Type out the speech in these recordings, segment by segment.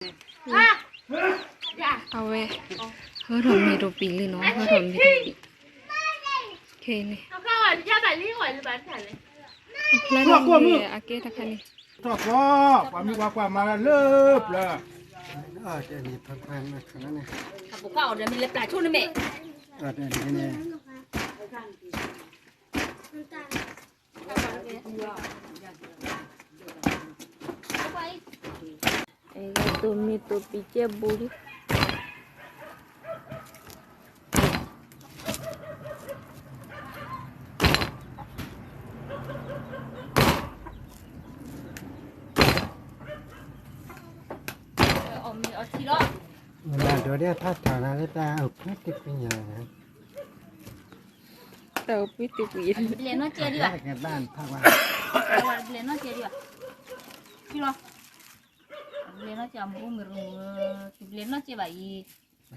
အဝဲ ဟၢထီၣ်မ့ၢ်တပံၤလံနီၤ, ဟၢထီၣ်မ့ၢ်တပံၤ, ခဲအံၤန့ၣ် အဖျါထီၣ်မ့ၢ်အကဲတခါန့ၣ် ထီၣ်ကီ, ပှၤမ့ၢ်ပှၤကွၢ်မၤလၢပျၢၤ, အပူၤကွၢ်အီၤဒီးမ့ၢ်လၢပျၢၤဆိန့ၣ်မ့ၢ်, တိၢ်မ့ၢ်တိၢ်ပံၤကဲဘူးလံ. အီၣ်မ့ၤအီထံလီၤ. မနၤဒိးဒ်ထီၣ်ထီၣ်နၤလၢတၢ်အိၣ်ဖှိၣ်တပံၤညါ, တၢ်အိၣ်ဖှိၣ်တပံၤ, တဘျဲးနီၢ်ကဲဒံးဘၣ်, တဘျဲးနီၢ်ကဲဒံးဘၣ်, ထံလီၤ, တဘျဲးနီၢ်ကဲအမူမ့ၢ်ရူ, တဘျဲးနီၢ်ကဲဘၣ်အံ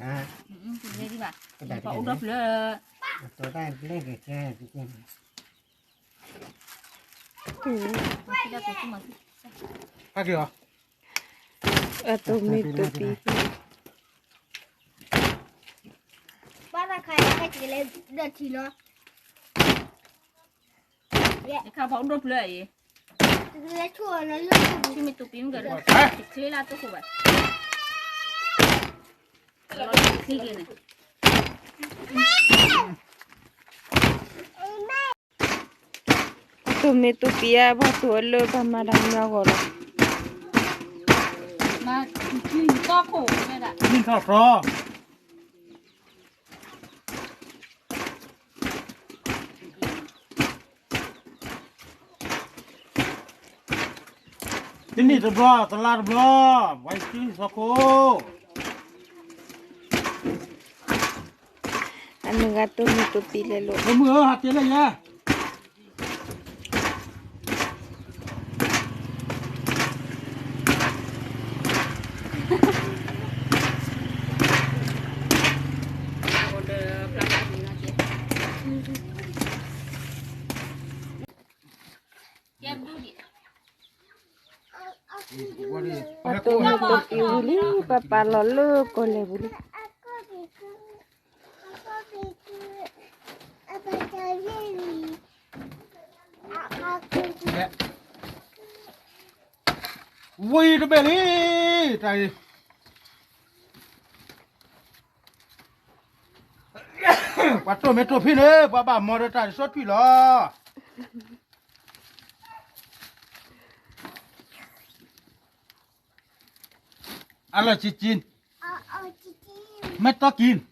ၤ, တဘျဲးဒံးဘၣ်, ပှၤအိၣ်ဒီဖျၢၣ် ဟဲက့ၤအီၤ, အတိၢ်မ့ၢ်တိၢ်ပံၤ, ဘၣ်တၢ်ခါအံၤ ဟဲက့ၤလၢဒီးထံလီၤ, တခါပှၤအိၣ်ဒီဖျၢၣ်အံၤ, ထံမ့ၢ်တိၢ်ပံၤမ့ၢ်ကဒီး, တချ့လၢတိခိၣ်ဘၣ်, ချ့က့ၤန့ၣ် တိၢ်မ့ၢ်တိၢ်ပံၤဧါ, ပှၤတိၢ်အလၢပှၤမၤတၢ်မ့ၢ်အဂီၢ်လီၤ. မ့ၢ်ထီၣ်ထီၣ်, တနံၣ်တဘျီ, တလါတဘျီ, ဝဲစုဟီၣ်ခိၣ် အနဂၤတိၢ်မ့ၢ်တိၢ်ပံၤလဲၤလိာ်, မုၢ်ဧၢ, ဟးတ့လၢယဲ ပှၤတိၢ်မ့ၢ်တိၢ်ပံၤဝံၤလံ, ပှၤပာ်လီၤလၢကီၢ်လဲၢ်ပူၤလံ. ဝံၤတဘ့ၣ်လံ, တၢ်အံၤ, ပှၤတိၢ်မ့ၢ်တိၢ်ဖံန့ၣ် ပှၤဘၣ်မီဒီးတၢ်တစီထွံၣ်လီၤ. အလီၢ်ကံကံ, မ့ၢ်တီကံ